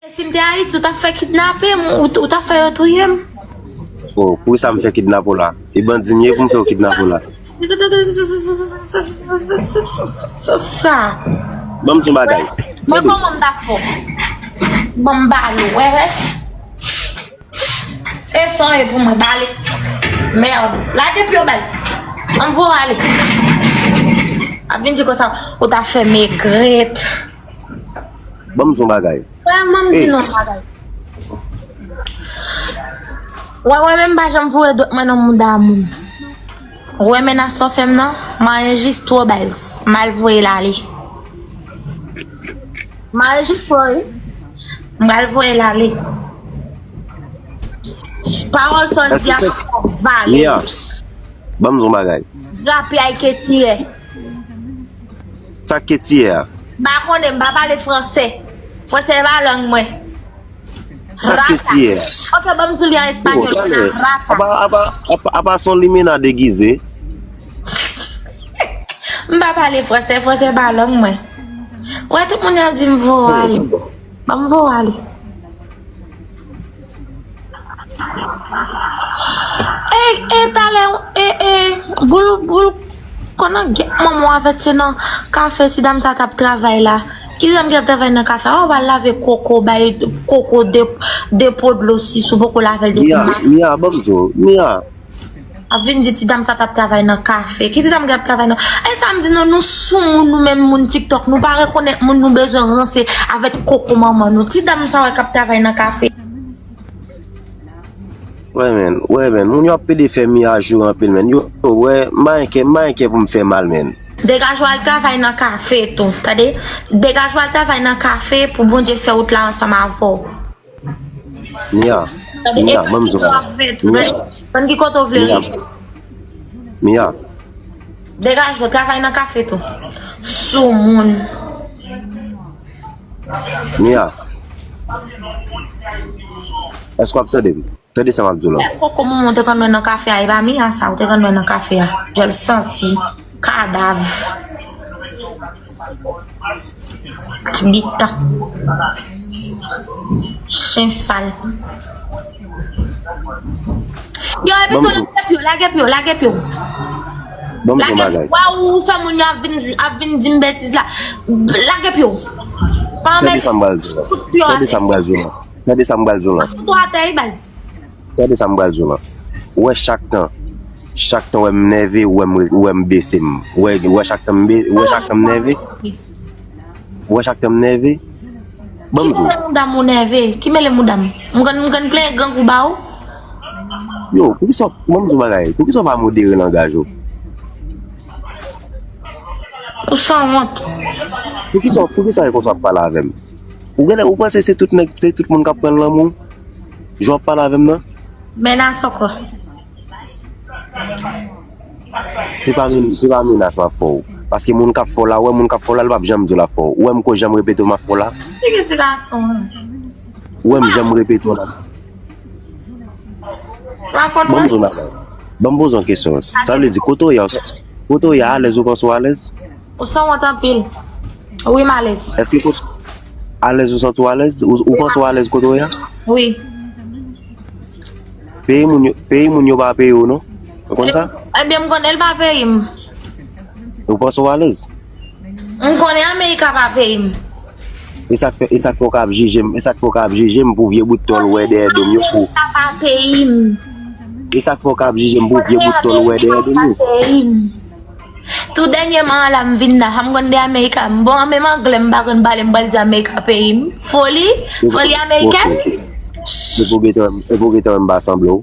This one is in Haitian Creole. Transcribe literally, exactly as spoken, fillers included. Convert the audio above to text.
Si m te Ayiti, ou t ap fè kidnape m, ou, ou t ap fè yo touye m. Oh, poukisa m fè kidnape w la? E bandi m ye pou m fè w kidnape w la? Sa. Ban m di yon bagay. Mwen kòman m t ap fè w? Ban m bale w, wè, wè. E sa w ye pou mwen, bale. Mèd. Lage pye w, baz. An m voye w ale. Ap vin di konsa, ou t ap fè m egret. Ban m di yon bagay. Vrèman, m di nou yon bagay. Wè, wè, menm pa janm foure dwèt mwen nan mouda moun. Wè, menas w fè m nan, m anrejistre w, baz. M al voye l ale. M anrejistre w, wi. M pral voye l ale. Pawòl sa w di a poko valè. Mia, ban m di yon bagay. Drape ay ketiyè. Sa k ketiyè a? M pa konnen, m pa pale fransè. Fransè pa lang mwen. Sa k ketiyè a? Ok, ban m di w li an espanyòl, Talè. Rata. Apa, apa, apa, apa se yon limena degize? M pa pale fransè, fransè pa lang mwen. Wè, tout moun ap di m voye w ale. Ban m voye w ale. E, e, talè, e, e, boul, boul, konnen gen manman w avèk se nan kafe ti dam sa t ap travay la. Ki dam ki ap travay nan kafe a? Ou pral lave koko, bay koko de, de po dlo si sou poko lave l depi Mia, maten. Mia, ban m di w, Mia. Ap vin di ti dam sa t ap travay nan kafe. Ki ti dam ki ap travay nan. E sa m di nou, nou sou moun, nou menm moun TikTok. Nou pa rekonèt moun, nou bezwen ranse avèk koko manman nou. Ti dam sa wè k ap travay nan kafe. Wè men, wè men, moun yo ap pede fè Mia joure anpil men. Yo, wè, m pa gen kè, m pa gen kè pou m fè mal men. Degaje w al travay nan kafe tou, tande? Degaje w al travay nan kafe pou Bondye fè wout la ansanm avè w. Mia, Tande? Mia, E ban m di w. Mia. Konn ki kote w vle Mia. rive. Mia, Degaje w, travay nan kafe tou. Sou moun. Mia. Èske w ap tande m? Tande sa m ap di w la. Koko moun te konn wè nan kafe a, e pa Mia sa, ou te konn wè nan kafe a. Jèl santi, kadav. Bitan. Chen sal. Yo, epi tou, lage pye w, lage pye w, lage pye w. Ban m di yon Lage, bagay. Wè ou fè moun yo ap vin, ap vin di m betiz la. Lage pye w. Pa Tande mèt sa m pral di w la. kout pye w Tande atè. Sa m pral di w la. Tande sa m pral di w la. Fout ou atè, wi, baz. Tande sa m pral di w la. Wè chak tan. Chak tan wè m nève, wè m, wè m bese m. Wè, wè chak tan m be, wè chak tan m nève. Wè chak tan m nève. Ban m di w. Ki mouda m ou nève? Ki mele mouda m? M konn, m konn plenyen grangou ba ou? Yo, poukisa, ban m di w bagay. Poukisa w pa modere langaj ou? Ou sanwont. Poukisa, poukisa e konsa w ap pale avè m? Ou genlè, ou panse se tout nèg, se tout moun k ap pran lanmou? Jan w ap pale avè m nan? Menas ankò. Se pa men, se pa menas m ap fè w. Paske moun k ap fè w la, ou wè moun k ap fè w la, li p ap janm di w l ap fè w. Ou wè m ko janm repete w m ap fè w la? Ki gen ti gason an? Ou wè m janm repete w la? Pa konn Ban m mwen. poze w bagay. Ban m poze w kesyon. Sa vle di, kote w ye a, kote w ye a alèz, ou panse w alèz? Ou sanwont anpil. Wi, m alèz. Èske kote alèz, ou santi w alèz? Ou, ou panse w alèz kote w ye a? Wi. Peyi moun yo, peyi moun yo pa peyi w non. Ou konn sa? Ebyen, m konnen l pa peyi m. Ou panse w alèz? M konnen Amerika pa peyi m. E sa k fè, e sa k fè w ka ap jije m, e sa k fè w ka ap jije m pou vye bout tòl ou wè dèyè do m yo pou. Amerika pa peyi m. E sa k fè w ka ap jije m pou vye bout tòl ou wè dèyè do m yo. Tou dènyèman an la m vin la, m konn de Amerika. M bon, menm anglè m pa konn pale, m pral di Amerika peyi m. Foli, foli amerikèn. E pou gentan, e pou gentan m pa sanble w.